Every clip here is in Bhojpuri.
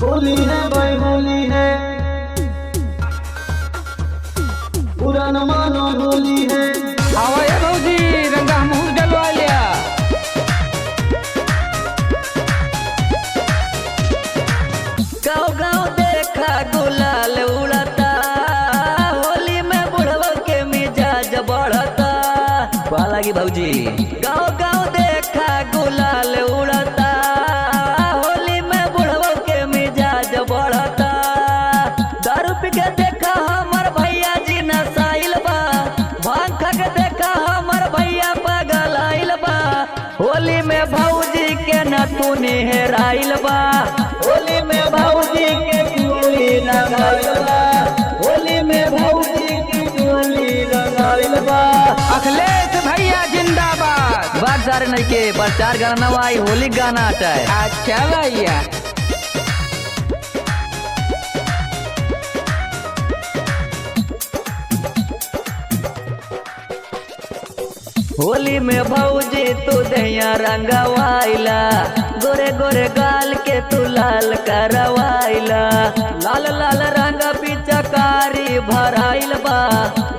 होली है भाई होली है, बुरा न मानो होली है। आवा ये भौजी रंगा हमहू डलवा लिया। गाँव गाँव देखा गुलाल उड़ता, होली में बुढ़वा के मिजाज बढ़ता। लागी भौजी गाँव गाँव देखा गुलाल उड़ता, होली में बुढ़वा के मिजाज बढ़ता। दारू पी के देखा हमर भैया जी नसाइल बा, भांग खा के देखा हमर भैया पागल आइल बा। होली में भौजी के न तू निहराइल बा, होली में भौजी के चोली रंगाइल बा, होली में भौजी के चोली रंगाइल बा। अखिलेश भैया जिंदाबाद। बात सारे नहीं के प्रचार गाना नवा आई, होली गाना आता है। अच्छा भैया। होली में भौजी तू दहिया रंगवाइला, गोरे गोरे गाल के तू लाल करवाइला। लाल लाल रंग पिचकारी भराइल बा,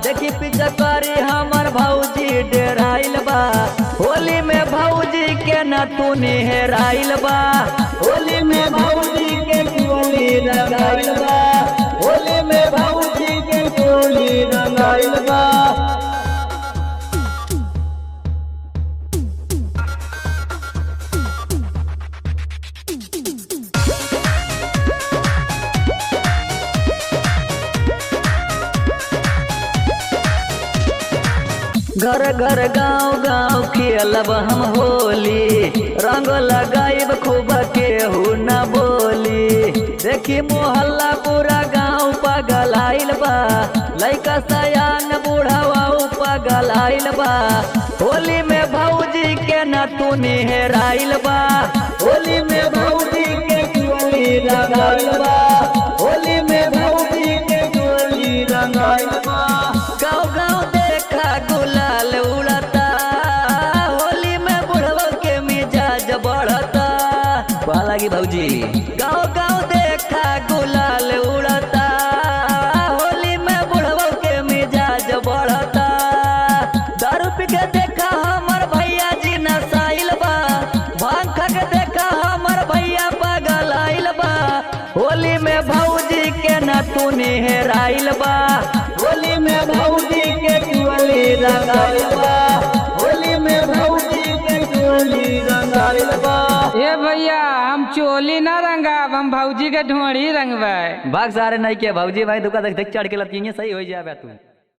देखी पिचकारी हमर भौजी डेराइल बा। होली में भौजी के न तू निहराइल बा, होली में भौजी के चोली रंगाइल बा, होली में भौजी के चोली रंगाइल बा। घर घर गाँव गाँव खेलब हम होली, रंग लगाइब खूब केहू न बोली। देखी मोहल्ला पूरा गाँव पागल आइल बा, लइका सयान बूढ़वा पागल आइल बा। होली में भौजी के न तू निहराइल बा, होली में भौजी के चोली रंगाइल बा, होली में भौजी के चोली रंगाइल बा। गाँव गाँव देखा गुलाल उड़ता, होली में बुढ़वा के मिजाज बढ़ता। लागी भौजी गाँव गाँव देखा गुलाल उड़ता, होली में बुढ़वा के मिजाज बढ़ता। दारू पी के देखा हमर भैया जी नसाइल बा, भांग खा के देखा हमर भैया पागल आइल बा। होली में भौजी के न तू निहराइल बा, होली में भौजी के चोली रंगाइल बा, होली में भौजी के चोली रंगाइल बा। ए भैया हम चोली ना रंगाब, हम भौजी के ढोड़ी रंगबै। भाग सारे नहीं के भौजी भाई दुका देख देख चढ़ के लतिये सही हो जाबे तू।